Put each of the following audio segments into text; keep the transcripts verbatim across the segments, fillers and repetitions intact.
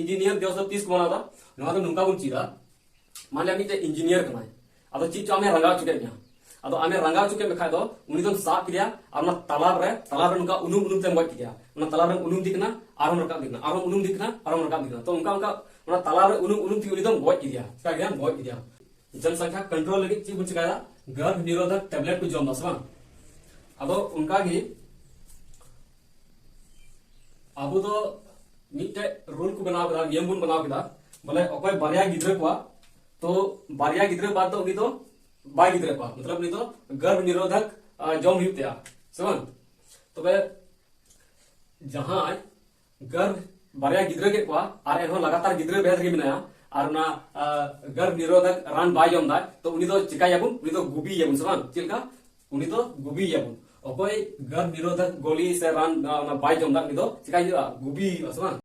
Engineer ᱫᱤᱵᱚᱥ ᱫᱚ ᱛᱤᱥ ᱠᱚ ᱢᱟᱱᱟᱣ ᱮᱫᱟ? ᱱᱚᱣᱟ ᱫᱚ ᱱᱚᱝᱠᱟ ᱵᱚᱱ ᱪᱮᱫᱟ, ᱢᱟᱱᱮ ᱢᱤᱫᱴᱮᱡ ᱤᱧᱡᱤᱱᱤᱭᱟᱨ ᱠᱟᱱᱟᱭ, ᱟᱫᱚ ᱪᱮᱫ ᱪᱚ ᱟᱢᱮ ᱨᱟᱸᱜᱟᱣ ᱦᱚᱪᱚ ᱠᱮᱫ ᱢᱮᱭᱟ᱾ ᱟᱫᱚ ᱟᱢᱮ ᱨᱟᱸᱜᱟᱣ ᱦᱚᱪᱚ ᱠᱮᱫ ᱢᱮᱠᱷᱟᱡ ᱫᱚ ᱩᱱᱤ ᱫᱚᱢ ᱥᱟᱵ ᱠᱮᱫᱮᱭᱟ ᱟᱨ ᱚᱱᱟ ᱛᱟᱞᱟ ᱨᱮ, ᱛᱟᱞᱟ ᱨᱮ ᱱᱚᱝᱠᱟ ᱩᱱᱩᱢ ᱩᱱᱩᱢ ᱛᱮᱢ ᱜᱚᱡ ᱠᱮᱫᱮᱭᱟ᱾ ᱚᱱᱟ ᱛᱟᱞᱟ ᱨᱮᱢ ᱩᱱᱩᱢ ᱤᱫᱤ ᱠᱟᱱᱟ, ᱟᱨᱦᱚᱸ ᱨᱟᱠᱟᱵ ᱤᱫᱤ ᱠᱟᱱᱟ, ᱟᱨᱦᱚᱸ ᱩᱱᱩᱢ ᱤᱫᱤ ᱠᱟᱱᱟ, ᱟᱨᱦᱚᱸ ᱨᱟᱠᱟᱵ ᱤᱫᱤ ᱠᱟᱱᱟ᱾ ᱛᱚ ᱚᱱᱠᱟ ᱚᱱᱠᱟ ᱚᱱᱟ ᱛᱟᱞᱟ ᱨᱮ ᱩᱱᱩᱢ ᱩᱱᱩᱢ ᱛᱮᱜᱮ ᱩᱱᱤ ᱫᱚᱢ ᱜᱚᱡ ᱠᱮᱫᱮᱭᱟ, ᱪᱤᱠᱟ ᱠᱮᱫᱮᱭᱟᱢ? ᱜᱚᱡ ᱠᱮᱫᱮᱭᱟ᱾ ᱡᱚᱱᱥᱚᱝᱠᱷᱟ ᱠᱚᱱᱴᱨᱳᱞ ᱞᱟᱹᱜᱤᱫ ᱪᱮᱫ ᱵᱚᱱ ᱪᱤᱠᱟᱭᱟ? ᱜᱟᱨᱵᱷ ᱱᱤᱨᱳᱫᱷᱚᱠ ᱴᱮᱵᱞᱮᱴ ᱠᱚ ᱡᱚᱢ ᱮᱫᱟ, ᱥᱮ ᱵᱟᱝ? ᱟᱫᱚ ᱚᱱᱠᱟ ᱜᱮ ᱟᱵᱚ ᱫᱚ ᱢᱤᱫᱴᱮᱡ ᱨᱩᱞ ᱠᱚ ᱵᱮᱱᱟᱣ ᱠᱮᱫᱟ, ᱱᱤᱭᱚᱢ ᱵᱚᱱ ᱵᱮᱱᱟᱣ ᱠᱮᱫᱟ, ᱵᱚᱞᱮ ᱚᱠᱚᱭ ᱵᱟᱨᱭᱟ ᱜᱤᱫᱽᱨᱟᱹ ᱠᱚᱣᱟ, ᱛᱚ ᱵᱟᱨᱭᱟ ᱜᱤᱫᱽᱨᱟᱹ ᱵᱟᱫ ᱫᱚ ᱩᱱᱤ ᱫᱚ ᱵᱟᱭ ᱜᱤᱫᱽᱨᱟᱹ ᱠᱚᱣᱟ, ᱢᱚᱛᱞᱚᱵ ᱩᱱᱤ ᱫᱚ ᱜᱟᱨᱵᱷ ᱱᱤᱨᱳᱫᱷᱚᱠ, ᱟ, ᱡᱚᱢ ᱦᱩᱭᱩᱜ ᱛᱟᱭᱟ, ᱥᱮ ᱵᱟᱝ? ᱛᱚᱵᱮ ᱡᱟᱦᱟᱸᱭ ᱜᱟᱨᱵᱷ ᱵᱟᱨᱭᱟ ᱜᱤᱫᱽᱨᱟᱹ ᱠᱮᱫ ᱠᱚᱣᱟ ᱟᱨ ᱮᱱᱦᱚᱸ ᱞᱟᱜᱟᱛᱟᱨ ᱜᱤᱫᱽᱨᱟᱹ ᱵᱮᱦᱮᱫ ᱨᱮᱜᱮ ᱢᱮᱱᱟᱭᱟ ᱟᱨ ᱚᱱᱟ, ᱟ, ᱜᱟᱨᱵᱷ ᱱᱤᱨᱳᱫᱷᱚᱠ ᱨᱟᱱ ᱵᱟᱭ ᱡᱚᱢ ᱫᱟ, ᱛᱚ ᱩᱱᱤ ᱫᱚ ᱪᱤᱠᱟᱭᱟᱵᱚᱱ? ᱩᱱᱤ ᱫᱚ ᱜᱩᱵᱤᱭᱟᱵᱚᱱ, ᱥᱮ ᱵᱟᱝ? ᱪᱮᱫ ᱞᱮᱠᱟ? ᱩᱱᱤ ᱫᱚ ᱜᱩᱵᱤᱭᱟᱵᱚᱱ᱾ ᱚᱠᱚᱭ ᱜᱟᱨᱵᱷ ᱱᱤᱨᱳᱫᱷᱚᱠ ᱜᱳᱞᱤ ᱥᱮ ᱨᱟᱱ, ᱟ, ᱚᱱᱟ ᱵᱟᱭ ᱡᱚᱢ ᱫᱟ, ᱩᱱᱤ ᱫᱚ ᱪᱤᱠᱟᱭ ᱦᱩᱭᱩᱜᱼᱟ? ᱜᱩᱵᱤ ᱦᱩᱭᱩᱜᱼᱟ, ᱥᱮ ᱵᱟᱝ?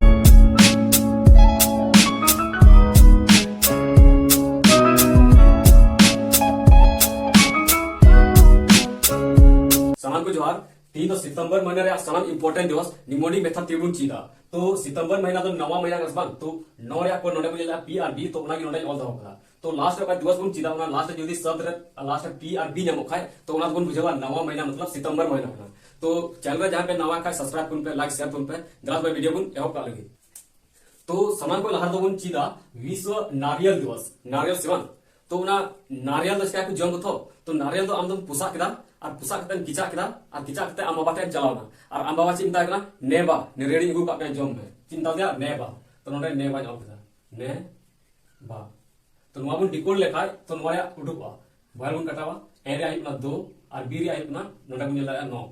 ᱥᱟᱱᱟᱢ ᱠᱚ ᱡᱚᱦᱟᱨ᱾ ᱛᱤᱦᱤᱧ ᱫᱚ ᱥᱤᱛᱚᱢᱵᱚᱨ ᱢᱟᱹᱦᱱᱟᱹ ᱨᱮᱭᱟᱜ ᱥᱟᱱᱟᱢ important ᱫᱤᱵᱚᱥ ᱱᱤᱢᱳᱱᱤᱠ ᱢᱮᱛᱷᱚᱰ ᱛᱮᱵᱚᱱ ᱪᱮᱫᱟ᱾ ᱛᱚ ᱥᱤᱛᱚᱢᱵᱚᱨ ᱢᱟᱹᱦᱱᱟᱹ ᱫᱚ ᱱᱟᱣᱟ ᱢᱟᱹᱦᱱᱟᱹ ᱠᱟᱱᱟ, ᱥᱮ ᱵᱟᱝ? ᱛᱚ ᱱᱚᱣᱟ ᱨᱮᱭᱟᱜ ᱠᱚ ᱱᱚᱰᱮ ᱵᱚᱱ ᱧᱮᱞᱟ ᱯᱤ ᱟᱨ ᱵᱤ, ᱛᱚ ᱚᱱᱟ ᱜᱮ ᱱᱚᱰᱮᱧ ᱚᱞ ᱫᱚᱦᱚ ᱠᱟᱫᱟ᱾ ᱛᱚ ᱞᱟᱥᱴ ᱨᱮ ᱚᱠᱟ ᱫᱤᱵᱚᱥ ᱵᱚᱱ ᱪᱮᱫᱟ, ᱚᱱᱟ ᱞᱟᱥᱴ ᱨᱮ ᱡᱩᱫᱤ ᱥᱚᱵᱫ ᱨᱮ ᱞᱟᱥᱴ ᱨᱮ ᱯᱤ ᱟᱨ ᱵᱤ ᱧᱟᱢᱚᱜ ᱠᱷᱟᱡ, ᱛᱚ ᱚᱱᱟ ᱫᱚᱵᱚᱱ ᱵᱩᱡᱷᱟᱹᱣᱟ ᱱᱟᱣᱟ ᱢᱟᱹᱦᱱᱟᱹ ᱢᱚᱛᱞᱚᱵ ᱥᱤᱛᱚᱢᱵᱚᱨ ᱢᱟᱹᱦᱱᱟᱹ ᱠᱟᱱᱟ᱾ ᱛᱚ ᱪᱮᱱᱮᱞ ᱨᱮ ᱡᱟᱦᱟᱸ ᱯᱮ ᱱᱟᱣᱟ ᱠᱷᱟᱡ subscribe ᱛᱟᱵᱚᱱ ᱯᱮ, like share ᱛᱟᱵᱚᱱ ᱯᱮ᱾ ᱫᱮᱞᱟ ᱛᱚᱵᱮ ᱵᱷᱤᱰᱤᱭᱳ ᱵᱚᱱ ᱮᱦᱚᱵ ᱠᱟᱜ ᱞᱟᱹᱜᱤᱫ᱾ ᱛᱚ ᱥᱟᱱᱟᱢ ᱠᱷᱚᱱ ᱞᱟᱦᱟ ᱨᱮᱫᱚ ᱵᱚᱱ ᱪᱮᱫᱟ ᱵᱤᱥᱣᱚ ᱱᱟᱨᱤᱭᱟᱞ ᱫᱤᱵᱚᱥ, ᱱᱟᱨᱤᱭᱟᱞ ᱥᱮ ᱵᱟᱝ? ᱛᱚ ᱚᱱᱟ ᱱᱟᱨᱤᱭᱟᱞ ᱫᱚ ᱪᱮᱠᱟ ᱠᱚ ᱡᱚᱢ ᱜᱮᱛᱚ? ᱛᱚ ᱱᱟᱨᱤᱭᱟᱞ ᱫᱚ ᱟᱢ ᱫᱚᱢ ᱯᱚᱥᱟᱜ ᱠᱮᱫᱟ, ᱟᱨ ᱯᱚᱥᱟᱜ ᱠᱟᱛᱮᱢ ᱠᱮᱪᱟᱜ ᱠᱮᱫᱟ, ᱟᱨ ᱠᱮᱪᱟᱜ ᱠᱟᱛᱮ ᱟᱢ ᱵᱟᱵᱟ ᱴᱷᱮᱱ ᱪᱟᱞᱟᱣ ᱮᱱᱟ, ᱟᱨ ᱟᱢ ᱵᱟᱵᱟ ᱪᱮᱫ ᱢᱮᱛᱟᱭ ᱠᱟᱱᱟ? ᱱᱮ ᱵᱟ, ᱱᱟᱹᱨᱭᱟᱹᱲᱤᱧ ᱟᱹᱜᱩ ᱠᱟᱜ ᱢᱮᱭᱟ, ᱡᱚᱢ ᱢᱮ᱾ ᱪᱮᱫ ᱢᱮᱛᱟᱭ ᱠᱟᱱᱟ? ᱱᱮ ᱵᱟ᱾ ᱛᱚ ᱱᱚᱰᱮ ᱱᱮ ᱵᱟᱧ ᱚᱞ ᱠᱮᱫᱟ, ᱱᱮ ᱵᱟ᱾ ᱛᱚ ᱱᱚᱣᱟ ᱵᱚᱱ decode ᱞᱮᱠᱷᱟᱡ ᱛᱚ ᱱᱚᱣᱟ ᱨᱮᱭᱟᱜ ᱩᱰᱩᱠᱚᱜᱼᱟ᱾ ᱵᱟᱭ ᱵᱚᱱ ᱠᱟᱴᱟᱣᱟ, ᱮ ᱨᱮᱭᱟᱜ ᱦᱩᱭᱩᱜ ᱠᱟᱱᱟ ᱫᱳ, ᱟᱨ ᱵᱤ ᱨᱮᱭᱟᱜ ᱦᱩᱭᱩᱜ ᱠᱟᱱᱟ, ᱱᱚᱰᱮ ᱵᱚᱱ ᱧᱮᱞ ᱫᱟᱲᱮᱭᱟᱜᱼᱟ ᱱᱚ᱾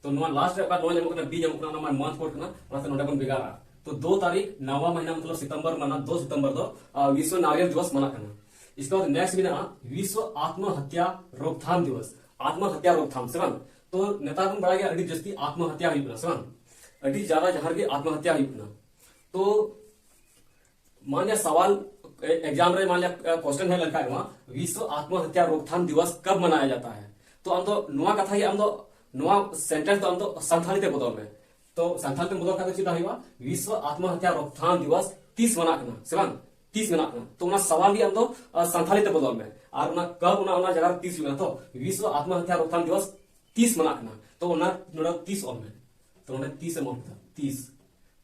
ᱛᱚ ᱱᱚᱣᱟ ᱞᱟᱥᱴ ᱨᱮ ᱚᱠᱟ ᱱᱚ ᱧᱟᱢᱚᱜ ᱠᱟᱱᱟ, ᱵᱤ ᱧᱟᱢᱚᱜ ᱠᱟᱱᱟ, ᱚᱱᱟ month code ᱠᱟᱱᱟ, ᱚᱱᱟᱛᱮ ᱱᱚᱰᱮ ᱵᱚᱱ ᱵᱷᱮᱜᱟᱨᱟ᱾ ᱛᱚ ᱫᱳ ᱛᱟᱨᱤᱠᱷ ᱱᱟᱣᱟ ᱢᱟᱹᱦᱱᱟᱹ ᱢᱚᱛᱞᱚᱵ ᱥᱤᱛᱚᱢᱵᱚᱨ ᱢᱟᱱᱟ, ᱫᱳ ᱥᱤᱛᱚᱢᱵᱚᱨ ᱫᱚ, ᱟ, ᱵᱤᱥᱣᱚ ᱱᱟᱨᱤᱭᱟᱞ ᱫᱤᱵᱚᱥ ᱢᱟᱱᱟᱜ ᱠᱟᱱᱟ᱾ ᱤᱥᱠᱮ ᱵᱟᱫ ᱱᱮᱠᱥᱴ ᱢᱮᱱᱟᱜᱼᱟ ᱵᱤᱥᱣᱚ ᱟᱛᱢᱚ ᱦᱚᱛᱭᱟ ᱨᱳᱠᱛᱷᱟᱢ ᱫᱤᱵᱚᱥ, ᱟᱛᱢᱚ ᱦᱚᱛᱭᱟ ᱨᱳᱠᱛᱷᱟᱢ, ᱥᱮ ᱵᱟᱝ? ᱛᱚ ᱱᱮᱛᱟᱨ ᱵᱚᱱ ᱵᱟᱲᱟᱭ ᱜᱮᱭᱟ ᱟᱹᱰᱤ ᱡᱟᱹᱥᱛᱤ ᱟᱛᱢᱚ ᱦᱚᱛᱭᱟ ᱦᱩᱭᱩᱜ ᱠᱟᱱᱟ, ᱥᱮ ᱵᱟᱝ? ᱟᱹᱰᱤ ᱡᱟᱫᱟ ᱡᱟᱦᱟᱸ ᱨᱮᱜᱮ ᱟᱛᱢᱚ ᱦᱚᱛᱭᱟ ᱦᱩᱭᱩᱜ ᱠᱟᱱᱟ᱾ ᱛᱚ ᱢᱟᱱ ᱞᱤᱭᱟ ᱥᱟᱣᱟᱞ, ᱮ-, ᱮᱠᱡᱟᱢ ᱨᱮ ᱢᱟᱱ ᱞᱤᱭᱟ, ᱮ, ᱠᱚᱥᱪᱮᱱ ᱦᱮᱡ ᱞᱮᱱᱠᱷᱟᱱ ᱱᱚᱣᱟ ᱵᱤᱥᱣᱚ ᱟᱛᱢᱚ ᱦᱚᱛᱭᱟ ᱨᱳᱠᱛᱷᱟᱢ ᱫᱤᱵᱚᱥ ᱠᱟᱵ ᱢᱟᱱᱟᱭᱟ ᱡᱟᱛᱟ ᱦᱟᱭ? ᱛᱚ ᱟᱢ ᱫᱚ ᱱᱚᱣᱟ ᱠᱟᱛᱷᱟ ᱜᱮ ᱟᱢ ᱫᱚ ᱱᱚᱣᱟ ᱥᱮᱱᱴᱮᱱᱥ ᱫᱚ ᱟᱢ ᱫᱚ ᱥᱟᱱᱛᱷᱟᱞᱤ ᱛᱮ ᱵᱚᱫᱚᱞ ᱢᱮ᱾ ᱛᱚ ᱥᱟᱱᱛᱷᱟᱞᱤ ᱛᱮ ᱵᱚᱫᱚᱞ ᱠᱷᱟᱱ ᱫᱚ ᱪᱮᱫ ᱦᱩᱭᱩᱜᱼᱟ? ᱵᱤᱥᱣᱚ ᱟᱛᱢᱚ ᱦᱚᱛᱭᱟ ᱨᱳᱠᱛᱷᱟᱢ ᱫᱤᱵᱚᱥ ᱛᱤᱥ ᱢᱟᱱᱟᱜ ᱠᱟᱱᱟ ᱥᱮ ᱵᱟᱝ? ᱛᱤᱥ ᱢᱟᱱᱟᱜ ᱠᱟᱱᱟ᱾ ᱛᱚ ᱚᱱᱟ ᱥᱟᱣᱟᱞ ᱜᱮ ᱟᱢ ᱫᱚ ᱥᱟᱱᱛᱷᱟᱞᱤ ᱛᱮ ᱵᱚᱫᱚᱞ ᱢᱮ᱾ ᱟᱨ ᱚᱱᱟ ᱠᱟᱵ, ᱚᱱᱟ ᱚᱱᱟ ᱡᱟᱭᱜᱟ ᱨᱮ ᱛᱤᱥ ᱦᱩᱭᱩᱜ ᱠᱟᱱᱟ᱾ ᱛᱚ ᱵᱤᱥᱣᱚ ᱟᱛᱢᱟᱦᱟᱛᱭᱟ ᱨᱳᱠᱛᱷᱟᱢ ᱫᱤᱵᱚᱥ ᱛᱤᱥ ᱢᱟᱱᱟᱜ ᱠᱟᱱᱟ, ᱛᱚ ᱚᱱᱟ ᱱᱚᱰᱮ ᱛᱤᱥ ᱚᱞ ᱢᱮ᱾ ᱛᱚ ᱱᱚᱰᱮ ᱛᱤᱥ ᱮᱢ ᱚᱞ ᱠᱮᱫᱟ, ᱛᱤᱥ᱾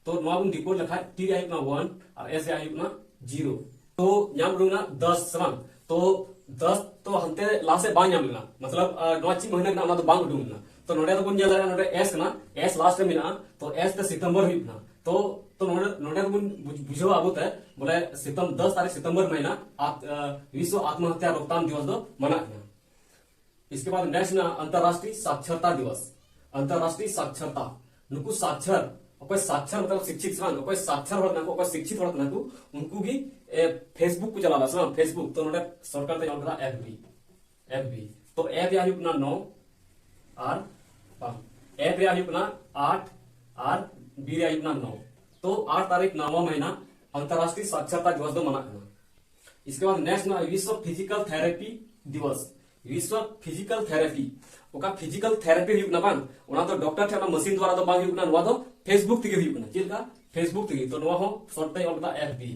ᱛᱚ ᱱᱚᱣᱟ ᱵᱚᱱ ᱰᱤᱠᱳᱰ ᱞᱮᱠᱷᱟᱡ, ᱴᱤ ᱨᱮᱭᱟᱜ ᱦᱩᱭᱩᱜ ᱠᱟᱱᱟ ᱚᱣᱟᱱ ᱟᱨ ᱮᱥ ᱨᱮᱭᱟᱜ ᱦᱩᱭᱩᱜ ᱠᱟᱱᱟ ᱡᱤᱨᱳ᱾ ᱛᱚ ᱧᱟᱢ ᱩᱰᱩᱝ ᱮᱱᱟ ᱫᱚᱥ ᱥᱮ ᱵᱟᱝ? ᱛᱚ ᱫᱚᱥ ᱛᱚ ᱦᱟᱱᱛᱮ ᱞᱟᱦᱟ ᱥᱮᱫ ᱵᱟᱝ ᱧᱟᱢ ᱞᱮᱱᱟ, ᱢᱚᱛᱞᱚᱵ ᱱᱚᱣᱟ ᱪᱮᱫ ᱢᱟᱹᱦᱱᱟᱹ ᱠᱟᱱᱟ ᱚᱱᱟ ᱫᱚ ᱵᱟᱝ ᱩᱰᱩᱝ ᱞᱮᱱᱟ᱾ ᱛᱚ ᱱᱚᱰᱮ ᱫᱚᱵᱚᱱ ᱧᱮᱞ ᱫᱟᱲᱮᱭᱟᱜᱼᱟ, ᱱᱚᱰᱮ ᱮᱥ ᱠᱟᱱᱟ, ᱮᱥ ᱞᱟᱥᱴ ᱨᱮ ᱢᱮᱱᱟᱜᱼᱟ, ᱛᱚ ᱮᱥ ᱛᱮ ᱥᱤᱛᱚᱢᱵᱚᱨ ᱦᱩᱭᱩᱜ ᱠᱟᱱᱟ᱾ ᱛᱚ ᱛᱚ ᱱᱚᱰᱮ ᱱᱚᱰᱮ ᱫᱚᱵᱚᱱ ᱵᱩᱡᱷᱟᱹᱣᱟ ᱟᱵᱚ ᱛᱮ, ᱵᱚᱞᱮ ᱥᱤᱛᱚᱢ ᱫᱚᱥ ᱛᱟᱹᱨᱤᱠᱷ ᱥᱤᱛᱚᱢᱵᱚᱨ ᱢᱟᱹᱦᱱᱟᱹ ᱟᱛ- ᱟ, ᱵᱤᱥᱣᱚ ᱟᱛᱢᱟᱦᱟᱛᱭᱟ ᱨᱳᱠᱛᱟᱢ ᱫᱤᱵᱚᱥ ᱫᱚ ᱢᱟᱱᱟᱜ ᱠᱟᱱᱟ᱾ ᱤᱥᱠᱮ ᱵᱟᱫ ᱱᱮᱠᱥᱴ ᱢᱮᱱᱟᱜᱼᱟ ᱟᱱᱛᱟᱨᱨᱟᱥᱴᱨᱤᱭ ᱥᱟᱠᱷᱟᱨᱛᱟ ᱫᱤᱵᱚᱥ᱾ ᱟᱱᱛᱟᱨᱨᱟᱥᱴᱨᱤᱭ ᱥᱟᱠᱷᱟᱨᱛᱟ, ᱱᱩᱠᱩ ᱥᱟᱠᱷᱟᱨ, ᱚᱠᱚᱭ ᱥᱟᱠᱷᱟᱨ ᱢᱚᱛᱞᱚᱵ ᱥᱤᱠᱷᱤᱛ ᱥᱮ ᱵᱟᱝ, ᱚᱠᱚᱭ ᱥᱟᱠᱷᱟᱨ ᱦᱚᱲ ᱠᱟᱱᱟ ᱠᱚ, ᱚᱠᱚᱭ ᱥᱤᱠᱷᱤᱛ ᱦᱚᱲ ᱠᱟᱱᱟ ᱠᱚ, ᱩᱱᱠᱩ ᱜᱮ ᱯᱷᱮᱥᱵᱩᱠ ᱠᱚ ᱪᱟᱞᱟᱣ ᱮᱫᱟ ᱥᱮ ᱵᱟᱝ? ᱯᱷᱮᱥᱵᱩᱠ, ᱛᱚ ᱱᱚᱰᱮ ᱥᱚᱨᱴᱠᱟᱴ ᱛᱮ ᱚᱞ ᱠᱟᱫᱟ ᱮᱯᱷ ᱵᱤ᱾ F B. ᱛᱚ ᱮ ᱨᱮᱭᱟᱜ ᱦᱩᱭᱩᱜ ᱠᱟᱱᱟ ᱱᱚ ᱟᱨ ᱵᱟᱝ, ᱮ ᱨᱮᱭᱟᱜ ᱦᱩᱭᱩᱜ ᱠᱟᱱᱟ ᱟᱴ ᱟᱨ ᱵᱤ ᱨᱮᱭᱟᱜ ᱦᱩᱭᱩᱜ ᱠᱟᱱᱟ ᱱᱚ᱾ ᱛᱚ ᱟᱴ ᱛᱟᱹᱨᱤᱠᱷ ᱱᱟᱣᱟ ᱢᱟᱹᱦᱱᱟᱹ ᱟᱱᱛᱟᱨᱨᱟᱥᱴᱨᱤᱭ ᱥᱟᱠᱷᱟᱨᱛᱟ ᱫᱤᱵᱚᱥ ᱫᱚ ᱢᱟᱱᱟᱜ ᱠᱟᱱᱟ᱾ ᱤᱥᱠᱮ ᱵᱟᱫ ᱱᱮᱠᱥᱴ ᱢᱮᱱᱟᱜᱼᱟ ᱵᱤᱥᱣᱚ ᱯᱷᱤᱡᱤᱠᱟᱞ ᱛᱷᱮᱨᱟᱯᱤ ᱫᱤᱵᱚᱥ᱾ ᱵᱤᱥᱣᱚ ᱯᱷᱤᱡᱤᱠᱟᱞ ᱛᱷᱮᱨᱟᱯᱤ, ᱚᱠᱟ ᱯᱷᱤᱡᱤᱠᱟᱞ ᱛᱷᱮᱨᱟᱯᱤ ᱦᱩᱭᱩᱜ ᱠᱟᱱᱟ ᱵᱟᱝ, ᱚᱱᱟ ᱫᱚ ᱰᱚᱠᱴᱚᱨ ᱴᱷᱮᱱ ᱚᱱᱟ ᱢᱮᱥᱤᱱ ᱫᱣᱟᱨᱟ ᱫᱚ ᱵᱟᱝ ᱦᱩᱭᱩᱜ ᱠᱟᱱᱟ, ᱱᱚᱣᱟ ᱫᱚ ᱯᱷᱮᱥᱵᱩᱠ ᱛᱮᱜᱮ ᱦᱩᱭᱩᱜ ᱠᱟᱱᱟ᱾ ᱪᱮᱫ ᱞᱮᱠᱟ? ᱯᱷᱮᱥᱵᱩᱠ ᱛᱮᱜᱮ᱾ ᱛᱚ ᱱᱚᱣᱟ ᱦᱚᱸ ᱥᱚᱨᱴ ᱛᱮ ᱚᱞ ᱠᱟᱫᱟ ᱮᱯᱷ ᱵᱤ᱾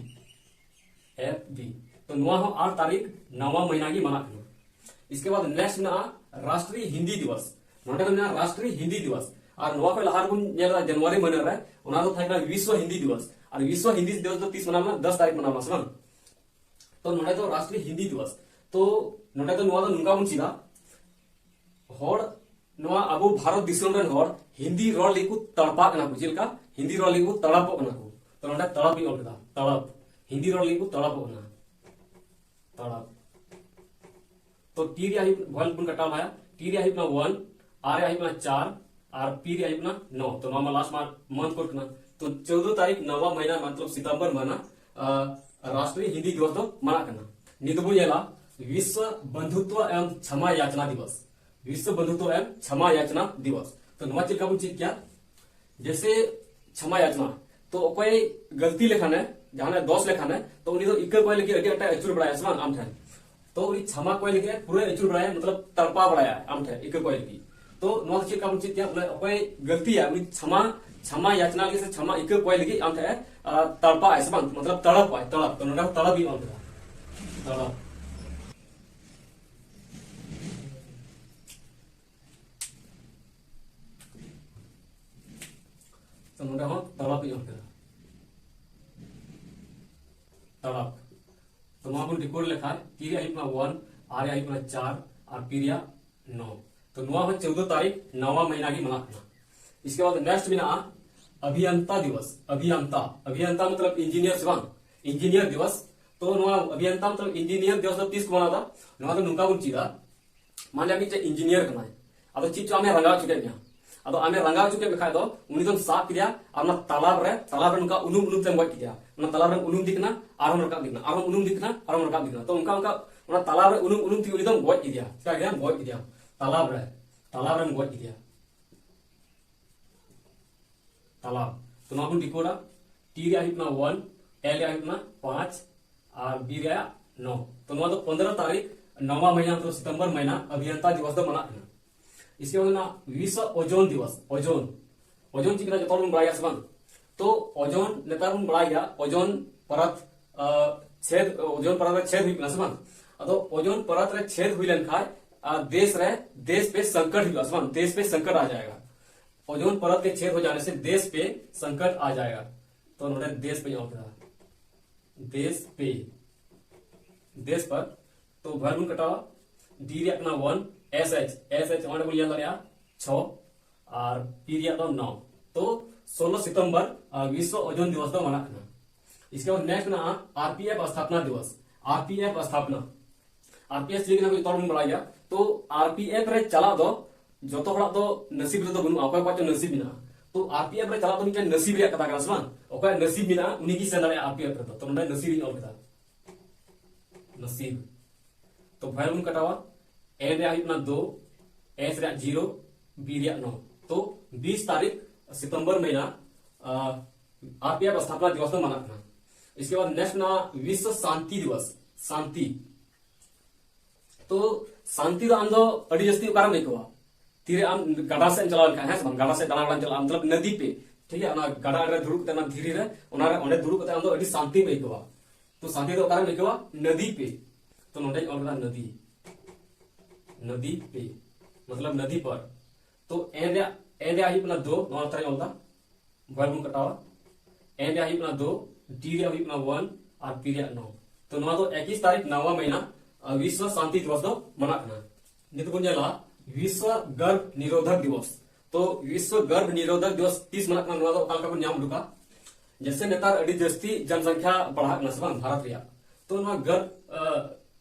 F B. ᱛᱚ ᱱᱚᱣᱟ ᱦᱚᱸ ᱟᱴ ᱛᱟᱹᱨᱤᱠᱷ ᱱᱟᱣᱟ ᱢᱟᱹᱦᱱᱟᱹ ᱜᱮ ᱢᱟᱱᱟᱜ ᱠᱟᱱᱟ᱾ ᱤᱥᱠᱮ ᱵᱟᱫ ᱱᱮᱠᱥᱴ ᱢᱮᱱᱟᱜᱼᱟ ᱨᱟᱥᱴᱨᱤᱭ ᱦᱤᱱᱫᱤ ᱫᱤᱵᱚᱥ᱾ ᱱᱚᱰᱮ ᱫᱚ ᱢᱮᱱᱟᱜᱼᱟ ᱨᱟᱥᱴᱨᱤᱭ ᱦᱤᱱᱫᱤ ᱫᱤᱵᱚᱥ᱾ ᱟᱨ ᱱᱚᱣᱟ ᱠᱷᱚᱱ ᱞᱟᱦᱟ ᱨᱮᱵᱚᱱ ᱧᱮᱞ ᱞᱮᱫᱟ ᱡᱟᱱᱩᱣᱟᱨᱤ ᱢᱟᱹᱦᱱᱟᱹ ᱨᱮ, ᱚᱱᱟ ᱫᱚ ᱛᱟᱦᱮᱸ ᱠᱟᱱᱟ ᱵᱤᱥᱣᱚ ᱦᱤᱱᱫᱤ ᱫᱤᱵᱚᱥ᱾ ᱟᱨ ᱵᱤᱥᱣᱚ ᱦᱤᱱᱫᱤ ᱫᱤᱵᱚᱥ ᱫᱚ ᱛᱤᱥ ᱢᱟᱱᱟᱣ ᱞᱮᱱᱟ? ᱫᱚᱥ ᱛᱟᱹᱨᱤᱠᱷ ᱢᱟᱱᱟᱣ ᱞᱮᱱᱟ ᱥᱮ ᱵᱟᱝ? ᱛᱚ ᱱᱚᱰᱮ ᱫᱚ ᱨᱟᱥᱴᱨᱤᱭ ᱦᱤᱱᱫᱤ ᱫᱤᱵᱚᱥ᱾ ᱛᱚ ᱱᱚᱰᱮ ᱫᱚ ᱱᱚᱣᱟ ᱫᱚ ᱱᱚᱝᱠᱟ ᱵᱚᱱ ᱪᱮᱫᱟ, ᱦᱚᱲ, ᱱᱚᱣᱟ ᱟᱵᱚ ᱵᱷᱟᱨᱚᱛ ᱫᱤᱥᱚᱢ ᱨᱮᱱ ᱦᱚᱲ ᱦᱤᱱᱫᱤ ᱨᱚᱲ ᱞᱟᱹᱜᱤᱫ ᱠᱚ ᱛᱟᱲᱯᱟᱜ ᱠᱟᱱᱟ ᱠᱚ᱾ ᱪᱮᱫ ᱞᱮᱠᱟ? ᱦᱤᱱᱫᱤ ᱨᱚᱲ ᱞᱟᱹᱜᱤᱫ ᱠᱚ ᱛᱟᱲᱟᱯᱚᱜ ᱠᱟᱱᱟ ᱠᱚ᱾ ᱛᱚ ᱱᱚᱰᱮ ᱛᱟᱲᱟᱯ ᱤᱧ ᱚᱞ ᱠᱮᱫᱟ, ᱛᱟᱲᱟᱯ᱾ ᱦᱤᱱᱫᱤ ᱨᱚᱲ ᱞᱟᱹᱜᱤᱫ ᱠᱚ ᱛᱟᱲᱟᱯᱚᱜ ᱠᱟᱱᱟ, ᱛᱟᱲᱟᱯ᱾ ᱛᱚ ᱴᱤ ᱨᱮᱭᱟᱜ ᱦᱩᱭᱩᱜ, ᱵᱷᱚᱭᱮᱞ ᱵᱚᱱ ᱠᱟᱴᱟᱣ ᱞᱟᱦᱟᱭᱟ᱾ ᱴᱤ ᱨᱮᱭᱟᱜ ᱦᱩᱭᱩᱜ ᱠᱟᱱᱟ ᱚᱣᱟᱱ, ᱟᱨ ᱨᱮᱭᱟᱜ ᱦᱩᱭᱩᱜ ᱠᱟᱱᱟ ᱪᱟᱨ, ᱟᱨ ᱯᱤ ᱨᱮᱭᱟᱜ ᱦᱩᱭᱩᱜ ᱠᱟᱱᱟ ᱱᱚ᱾ ᱛᱚ ᱱᱚᱣᱟ ᱢᱟ ᱞᱟᱥᱴ ᱢᱟ ᱢᱟᱱᱛᱷ ᱠᱳᱰ ᱠᱟᱱᱟ᱾ ᱛᱚ ᱪᱳᱫᱫᱳ ᱛᱟᱹᱨᱤᱠᱷ ᱱᱟᱣᱟ ᱢᱟᱹᱦᱱᱟᱹ, ᱢᱚᱛᱞᱚᱵ ᱥᱤᱛᱟᱢᱵᱚᱨ ᱢᱟᱹᱦᱱᱟᱹ, ᱟ, ᱨᱟᱥᱴᱨᱤᱭ ᱦᱤᱱᱫᱤ ᱫᱤᱵᱚᱥ ᱫᱚ ᱢᱟᱱᱟᱜ ᱠᱟᱱᱟ᱾ ᱱᱤᱛ ᱫᱚᱵᱚᱱ ᱧᱮᱞᱟ ᱵᱤᱥᱣᱚ ᱵᱚᱱᱫᱷᱩᱛᱣ ᱮᱵᱚᱝ ᱠᱷᱟᱢᱟ ᱭᱟᱪᱱᱟ ᱫᱤᱵᱚᱥ᱾ ᱵᱤᱥᱣᱚ ᱵᱚᱱᱫᱷᱩᱛᱣ ᱮᱵᱚᱝ ᱠᱷᱟᱢᱟ ᱭᱟᱪᱱᱟ ᱫᱤᱵᱚᱥ᱾ ᱛᱚ ᱱᱚᱣᱟ ᱪᱮᱫ ᱞᱮᱠᱟ ᱵᱚᱱ ᱪᱮᱫ ᱠᱮᱭᱟ? ᱡᱮᱥᱮ ᱠᱷᱟᱢᱟ ᱭᱟᱪᱱᱟ, ᱛᱚ ᱚᱠᱚᱭ ᱜᱟᱹᱞᱛᱤ ᱞᱮᱠᱷᱟᱱᱮ, ᱡᱟᱦᱟᱱᱟᱜ ᱫᱚᱥ ᱞᱮᱠᱷᱟᱱᱮ, ᱛᱚ ᱩᱱᱤ ᱫᱚ ᱤᱠᱟᱹ ᱠᱚᱭ ᱞᱟᱹᱜᱤᱫ ᱟᱹᱰᱤ ᱟᱸᱴᱮ ᱟᱹᱪᱩᱨ ᱵᱟᱲᱟᱭᱟ ᱥᱮ ᱵᱟᱝ ᱟᱢ ᱴᱷᱮᱱ? ᱛᱚ ᱩᱱᱤ ᱠᱷᱟᱢᱟ ᱠᱚᱭ ᱞᱟᱹᱜᱤᱫ ᱯᱩᱨᱟᱹᱭ ᱟᱹᱪᱩᱨ ᱵᱟᱲᱟᱭᱟ, ᱢᱚᱛᱞᱚᱵ ᱛᱟᱲᱯᱟ ᱵᱟᱲᱟᱭᱟ ᱟᱢ ᱴᱷᱮᱱ ᱤᱠᱟᱹ ᱠᱚᱭ ᱞᱟᱹᱜᱤᱫ᱾ ᱛᱚ ᱱᱚᱣᱟ ᱫᱚ ᱪᱮᱫ ᱞᱮᱠᱟ ᱵᱚᱱ ᱪᱮᱫ ᱠᱮᱭᱟ? ᱵᱚᱞᱮ ᱚᱠᱚᱭ ᱜᱟᱹᱞᱛᱤᱭᱟ, ᱩᱱᱤ ᱪᱷᱟᱢᱟ, ᱪᱷᱟᱢᱟ ᱭᱟᱪᱱᱟ ᱞᱟᱹᱜᱤᱫ ᱥᱮ ᱪᱷᱟᱢᱟ ᱤᱠᱟᱹ ᱠᱚᱭ ᱞᱟᱹᱜᱤᱫ ᱟᱢ ᱴᱷᱮᱱ, ᱟ, ᱛᱟᱲᱯᱟᱜ ᱟᱭ ᱥᱮ ᱵᱟᱝ, ᱢᱚᱛᱞᱚᱵ ᱛᱟᱲᱟᱯ ᱟᱭ, ᱛᱟᱲᱟᱯ᱾ ᱛᱚ ᱱᱚᱰᱮ ᱦᱚᱸ ᱛᱟᱲᱟᱯ ᱤᱧ ᱚᱞ ᱠᱮᱫᱟ, ᱛᱟᱲᱟᱯ᱾ ᱛᱚ ᱱᱚᱰᱮ ᱦᱚᱸ ᱛᱟᱲᱟᱯ ᱤᱧ ᱚᱞ ᱠᱮᱫᱟ, ᱛᱟᱲᱟᱯ᱾ ᱛᱚ ᱱᱚᱣᱟ ᱵᱚᱱ decode ᱞᱮᱠᱷᱟᱱ, ᱴᱤ ᱨᱮᱭᱟᱜ ᱦᱩᱭᱩᱜ ᱠᱟᱱᱟ ᱚᱣᱟᱱ, ᱟᱨ ᱨᱮᱭᱟᱜ ᱦᱩᱭᱩᱜ ᱠᱟᱱᱟ ᱪᱟᱨ, ᱟᱨ ᱯᱤ ᱨᱮᱭᱟᱜ ᱱᱚ᱾ ᱛᱚ ᱱᱚᱣᱟ ᱦᱚᱸ ᱪᱳᱫᱽᱫᱳ ᱛᱟᱹᱨᱤᱠᱷ ᱱᱟᱣᱟ ᱢᱟᱹᱦᱱᱟᱹ ᱜᱮ ᱢᱟᱱᱟᱜ ᱠᱟᱱᱟ᱾ ᱤᱥᱠᱮ ᱵᱟᱫ next ᱢᱮᱱᱟᱜᱼᱟ ᱚᱵᱷᱤᱭᱚᱱᱛᱟ ᱫᱤᱵᱚᱥ᱾ ᱚᱵᱷᱤᱭᱚᱱᱛᱟ, ᱚᱵᱷᱤᱭᱚᱱᱛᱟ ᱢᱚᱛᱞᱚᱵ ᱤᱧᱡᱤᱱᱤᱭᱟᱨ ᱥᱮ ᱵᱟᱝ, ᱤᱧᱡᱤᱱᱤᱭᱟᱨ ᱫᱤᱵᱚᱥ᱾ ᱛᱚ ᱱᱚᱣᱟ ᱚᱵᱷᱤᱭᱚᱱᱛᱟ ᱢᱚᱛᱞᱚᱵ ᱤᱧᱡᱤᱱᱤᱭᱟᱨ ᱫᱤᱵᱚᱥ ᱫᱚ ᱛᱤᱥ ᱠᱚ ᱢᱟᱱᱟᱣ ᱮᱫᱟ? ᱱᱚᱣᱟ ᱫᱚ ᱱᱚᱝᱠᱟ ᱵᱚᱱ ᱪᱮᱫᱟ, ᱢᱟᱱᱮ ᱢᱤᱫᱴᱮᱱ ᱤᱧᱡᱤᱱᱤᱭᱟᱨ ᱠᱟᱱᱟᱭ, ᱟᱫᱚ ᱪᱮᱫ ᱪᱚ ᱟᱢᱮ ᱨᱟᱸᱜᱟᱣ ᱦᱚᱪᱚ ᱠᱮᱫ ᱢᱮᱭᱟ᱾ ᱟᱫᱚ ᱟᱢᱮ ᱨᱟᱸᱜᱟᱣ ᱦᱚᱪᱚ ᱠᱮᱫ ᱢᱮᱠᱷᱟᱡ ᱫᱚ ᱩᱱᱤ ᱫᱚᱢ ᱥᱟᱵ ᱠᱮᱫᱮᱭᱟ ᱟᱨ ᱚᱱᱟ ᱛᱟᱞᱟᱵ ᱨᱮ, ᱛᱟᱞᱟᱵ ᱨᱮ ᱱᱚᱝᱠᱟ ᱩᱱᱩᱢ ᱩᱱᱩᱢ ᱛᱮᱢ ᱜᱚᱡ ᱠᱮᱫᱮᱭᱟ᱾ ᱚᱱᱟ ᱛᱟᱞᱟᱵ ᱨᱮᱢ ᱩᱱᱩᱢ ᱤᱫᱤ ᱠᱟᱱᱟ, ᱟᱨᱦᱚᱸ ᱨᱟᱠᱟᱵ ᱤᱫᱤ ᱠᱟᱱᱟ, ᱟᱨᱦᱚᱸ ᱩᱱᱩᱢ ᱤᱫᱤ ᱠᱟᱱᱟ, ᱟᱨᱦᱚᱸ ᱨᱟᱠᱟᱵ ᱤᱫᱤ ᱠᱟᱱᱟ᱾ ᱛᱚ ᱚᱱᱠᱟ ᱚᱱᱠᱟ ᱚᱱᱟ ᱛᱟᱞᱟᱵ ᱨᱮ ᱩᱱᱩᱢ ᱩᱱᱩᱢ ᱛᱮᱜᱮ ᱩᱱᱤ ᱫᱚᱢ ᱜᱚᱡ ᱠᱮᱫᱮᱭᱟ᱾ ᱪᱮᱠᱟ ᱠᱮᱫᱮᱭᱟᱢ? ᱜᱚᱡ ᱠᱮᱫᱮᱭᱟᱢ᱾ ᱛᱟᱞᱟᱵ ᱨᱮ, ᱛᱟᱞᱟᱵ ᱨᱮᱢ ᱜᱚᱡ ᱠᱮᱫᱮᱭᱟ᱾ ᱛᱟᱞᱟᱵ᱾ ᱛᱚ ᱱᱚᱣᱟ ᱵᱚᱱ decode ᱟ᱾ ᱴᱤ ᱨᱮᱭᱟᱜ ᱦᱩᱭᱩᱜ ᱠᱟᱱᱟ ᱚᱣᱟᱱ, ᱮᱞ ᱨᱮᱭᱟᱜ ᱦᱩᱭᱩᱜ ᱠᱟᱱᱟ ᱯᱟᱸᱪ, ᱟᱨ ᱵᱤ ᱨᱮᱭᱟᱜ ᱱᱚ᱾ ᱛᱚ ᱱᱚᱣᱟ ᱫᱚ ᱯᱚᱱᱫᱽᱨᱚ ᱛᱟᱹᱨᱤᱠᱷ ᱱᱚᱣᱟ ᱢᱟᱹᱦᱱᱟᱹ, ᱢᱚᱛᱞᱚᱵ ᱥᱤᱛᱚᱢᱵᱚᱨ ᱢᱟᱹᱦᱱᱟᱹ, ᱚᱵᱷᱤᱭᱚᱱᱛᱟ ᱫᱤᱵᱚᱥ ᱫᱚ ᱢᱟᱱᱟᱜ ᱠᱟᱱᱟ᱾ ᱤᱥᱠᱮ ᱵᱟᱫ ᱢᱮᱱᱟᱜᱼᱟ ᱵᱤᱥᱥᱚ ᱳᱡᱚᱱ ᱫᱤᱵᱚᱥ᱾ ᱳᱡᱚᱱ, ᱳᱡᱚᱱ ᱪᱮᱫ ᱠᱟᱱᱟ ᱡᱚᱛᱚ ᱦᱚᱲ ᱵᱚᱱ ᱵᱟᱲᱟᱭᱟ ᱥᱮ ᱵᱟᱝ? ᱛᱚ ᱳᱡᱚᱱ ᱱᱮᱛᱟᱨ ᱵᱚᱱ ᱵᱟᱲᱟᱭ ᱜᱮᱭᱟ, ᱳᱡᱚᱱ ᱯᱚᱨᱚᱛ, ᱟ, ᱪᱷᱮᱫ, ᱳᱡᱚᱱ ᱯᱚᱨᱚᱛ ᱨᱮ ᱪᱷᱮᱫ ᱦᱩᱭᱩᱜ ᱠᱟᱱᱟ ᱥᱮ ᱵᱟᱝ? ᱟᱫᱚ ᱳᱡᱚᱱ ᱯᱚᱨᱚᱛ ᱨᱮ ᱪᱷᱮᱫ ᱦᱩᱭ ᱞᱮᱱᱠᱷᱟᱱ, ᱟ, ᱫᱮᱥ ᱨᱮ, ᱫᱮᱥ ᱯᱮ ᱥᱚᱝᱠᱚᱴ ᱦᱩᱭᱩᱜᱼᱟ ᱥᱮ ᱵᱟᱝ? देश पे संकट आ जाएगा। ओजोन परत के छेद हो जाने से देश पे संकट आ जाएगा। ᱛᱚ ᱱᱚᱰᱮ ᱫᱮᱥ ᱯᱮ ᱚᱞ ᱠᱮᱫᱟ, ᱫᱮᱥ ᱯᱮ, ᱫᱮᱥ ᱯᱟᱨ᱾ ᱛᱚ ᱵᱷᱟᱨ ᱵᱚᱱ ᱠᱟᱴᱟᱣᱟ, ᱰᱤ ᱨᱮᱭᱟᱜ ᱠᱟᱱᱟ one, S H, S H ᱚᱸᱰᱮ ᱵᱚᱱ ᱧᱮᱞ ᱫᱟᱲᱮᱭᱟᱜᱼᱟ ᱪᱷᱚ, ᱟᱨ ᱯᱤ ᱨᱮᱭᱟᱜ ᱫᱚ ᱱᱚ᱾ ᱛᱚ ᱥᱳᱞᱳ ᱥᱤᱛᱚᱢᱵᱚᱨ, ᱟᱨ, ᱵᱤᱥᱥᱚ ᱳᱡᱚᱱ ᱫᱤᱵᱚᱥ ᱫᱚ ᱢᱟᱱᱟᱜ ᱠᱟᱱᱟ᱾ ᱤᱥᱠᱮ ᱵᱟᱫ ᱱᱮᱠᱥᱴ ᱢᱮᱱᱟᱜᱼᱟ ᱟᱨ ᱯᱤ ᱮᱯᱷ ᱥᱛᱷᱟᱯᱱᱟ ᱫᱤᱵᱚᱥ᱾ ᱟᱨ ᱯᱤ ᱮᱯᱷ ᱥᱛᱷᱟᱯᱱᱟ, ᱟᱨ ᱯᱤ ᱮᱯᱷ ᱪᱮᱫ ᱠᱟᱱᱟ ᱡᱚᱛᱚ ᱦᱚᱲ ᱵᱚᱱ ᱵᱟᱲᱟᱭ ᱜᱮᱭᱟ᱾ ᱛᱚ ᱟᱨ ᱯᱤ ᱮᱯᱷ ᱨᱮ ᱪᱟᱞᱟᱜ ᱫᱚ ᱡᱚᱛᱚ ᱦᱚᱲᱟᱜ ᱫᱚ ᱱᱟᱥᱤᱵ ᱨᱮᱫᱚ ᱵᱟᱹᱱᱩᱜᱼᱟ, ᱚᱠᱚᱭ ᱠᱚᱣᱟᱜ ᱪᱚ ᱱᱟᱥᱤᱵ ᱢᱮᱱᱟᱜᱼᱟ᱾ ᱛᱚ ᱟᱨ ᱯᱤ ᱮᱯᱷ ᱨᱮ ᱪᱟᱞᱟᱜ ᱫᱚ ᱢᱤᱫᱴᱮᱱ ᱱᱟᱥᱤᱵ ᱨᱮᱭᱟᱜ ᱠᱟᱛᱷᱟ ᱠᱟᱱᱟ ᱥᱮ ᱵᱟᱝ? ᱚᱠᱚᱭᱟᱜ ᱱᱟᱥᱤᱵ ᱢᱮᱱᱟᱜᱼᱟ ᱩᱱᱤ ᱜᱮ ᱥᱮᱱ ᱫᱟᱲᱮᱭᱟᱜᱼᱟ ᱟᱨ ᱯᱤ ᱮᱯᱷ ᱨᱮᱫᱚ᱾ ᱛᱚ ᱱᱚᱰᱮ ᱱᱟᱥᱤᱵ ᱤᱧ ᱚᱞ ᱠᱮᱫᱟ, ᱱᱟᱥᱤᱵ᱾ ᱛᱚ ᱵᱷᱟᱭ ᱵᱚᱱ ᱠᱟᱴᱟᱣᱟ, ᱮᱱ ᱨᱮᱭᱟᱜ ᱦᱩᱭᱩᱜ ᱠᱟᱱᱟ ᱫᱩ, ᱮᱥ ᱨᱮᱭᱟᱜ ᱡᱤᱨᱳ, ᱵᱤ ᱨᱮᱭᱟᱜ ᱱᱚ᱾ ᱛᱚ ᱵᱤᱥ ᱛᱟᱹᱨᱤᱠᱷ ᱥᱤᱛᱚᱢᱵᱚᱨ ᱢᱟᱹᱦᱱᱟᱹ, ᱟ, ᱟᱨ ᱯᱤ ᱮᱯᱷ ᱥᱛᱷᱟᱯᱱᱟ ᱫᱤᱵᱚᱥ ᱫᱚ ᱢᱟᱱᱟᱜ ᱠᱟᱱᱟ᱾ ᱤᱥᱠᱮ ᱵᱟᱫ ᱱᱮᱠᱥᱴ ᱢᱮᱱᱟᱜᱼᱟ ᱵᱤᱥᱥᱚ ᱥᱟᱱᱛᱤ ᱫᱤᱵᱚᱥ, ᱥᱟᱱᱛᱤ᱾ ᱛᱚ ᱥᱟᱱᱛᱤ ᱫᱚ ᱟᱢ ᱫᱚ ᱟᱹᱰᱤ ᱡᱟᱹᱥᱛᱤ ᱚᱠᱟᱨᱮᱢ ᱟᱹᱭᱠᱟᱹᱣᱟ? ᱛᱤᱨᱮ ᱟᱢ ᱜᱟᱰᱟ ᱥᱮᱫ ᱮᱢ ᱪᱟᱞᱟᱣ ᱞᱮᱱᱠᱷᱟᱱ, ᱦᱮᱸ ᱥᱮ ᱵᱟᱝ, ᱜᱟᱰᱟ ᱥᱮᱫ ᱫᱟᱬᱟ ᱵᱟᱲᱟᱢ ᱪᱟᱞᱟᱜᱼᱟ, ᱢᱚᱛᱞᱚᱵ ᱱᱚᱫᱤ ᱯᱮ, ᱴᱷᱤᱠ ᱜᱮᱭᱟ, ᱚᱱᱟ ᱜᱟᱰᱟ ᱨᱮ ᱫᱩᱲᱩᱵ ᱠᱟᱛᱮ, ᱚᱱᱟ ᱫᱷᱤᱨᱤ ᱨᱮ, ᱚᱱᱟ ᱨᱮ, ᱚᱸᱰᱮ ᱫᱩᱲᱩᱵ ᱠᱟᱛᱮ ᱟᱢ ᱫᱚ ᱟᱹᱰᱤ ᱥᱟᱱᱛᱤᱢ ᱟᱹᱭᱠᱟᱹᱣᱟ᱾ ᱛᱚ ᱥᱟᱱᱛᱤ ᱫᱚ ᱚᱠᱟᱨᱮᱢ ᱟᱹᱭᱠᱟᱹᱣᱟ? ᱱᱚᱫᱤ ᱯᱮ᱾ ᱛᱚ ᱱᱚᱰᱮᱧ ᱚᱞ ᱠᱮᱫᱟ ᱱᱚᱫᱤ, ᱱᱚᱫᱤ ᱯᱮ, ᱢᱚᱛᱞᱚᱵ ᱱᱚᱫᱤ ᱯᱟᱨ᱾ ᱛᱚ ᱮᱱ ᱨᱮᱭᱟᱜ, ᱮᱱ ᱨᱮᱭᱟᱜ ᱦᱩᱭᱩᱜ ᱠᱟᱱᱟ ᱫᱳ, ᱱᱚᱣᱟ ᱞᱟᱛᱟᱨ ᱨᱮᱧ ᱚᱞ ᱫᱟ, ᱵᱷᱚᱭᱮᱞ ᱵᱚᱱ ᱠᱟᱴᱟᱣᱟ᱾ ᱮᱱ ᱨᱮᱭᱟᱜ ᱦᱩᱭᱩᱜ ᱠᱟᱱᱟ ᱫᱳ, ᱰᱤ ᱨᱮᱭᱟᱜ ᱦᱩᱭᱩᱜ ᱠᱟᱱᱟ ᱳᱣᱟᱱ, ᱟᱨ ᱯᱤ ᱨᱮᱭᱟᱜ ᱱᱚ᱾ ᱛᱚ ᱱᱚᱣᱟ ᱫᱚ ᱮᱠᱤᱥ ᱛᱟᱨᱤᱠᱷ ᱱᱟᱣᱟ ᱢᱟᱹᱦᱤᱱᱟ, ᱟᱨ, ᱵᱤᱥᱣᱚ ᱥᱟᱱᱛᱤ ᱫᱤᱵᱚᱥ ᱫᱚ ᱢᱟᱱᱟᱜ ᱠᱟᱱᱟ᱾ ᱱᱤᱛᱚᱜ ᱵᱚᱱ ᱧᱮᱞᱟ ᱵᱤᱥᱣᱚ ᱜᱚᱨᱵᱷ ᱱᱤᱨᱳᱫᱷᱚᱠ ᱫᱤᱵᱚᱥ᱾ ᱛᱚ ᱵᱤᱥᱣᱚ ᱜᱚᱨᱵᱷ ᱱᱤᱨᱳᱫᱷᱚᱠ ᱫᱤᱵᱚᱥ ᱛᱤᱥ ᱢᱟᱱᱟᱜ ᱠᱟᱱᱟ, ᱱᱚᱣᱟ ᱫᱚ ᱚᱠᱟ ᱞᱮᱠᱟ ᱵᱚᱱ ᱧᱟᱢ ᱩᱰᱩᱠᱟ? ᱡᱮᱥᱮ ᱱᱮᱛᱟᱨ ᱟᱹᱰᱤ ᱡᱟᱹᱥᱛᱤ ᱡᱚᱱᱥᱚᱝᱠᱷᱟ ᱵᱟᱲᱦᱟᱜ ᱠᱟᱱᱟ ᱥᱮ ᱵᱟᱝ ᱵᱷᱟᱨᱚᱛ ᱨᱮᱭᱟᱜ, ᱛᱚ ᱱᱚᱣᱟ ᱜᱚᱨᱵᱷ, ᱟ,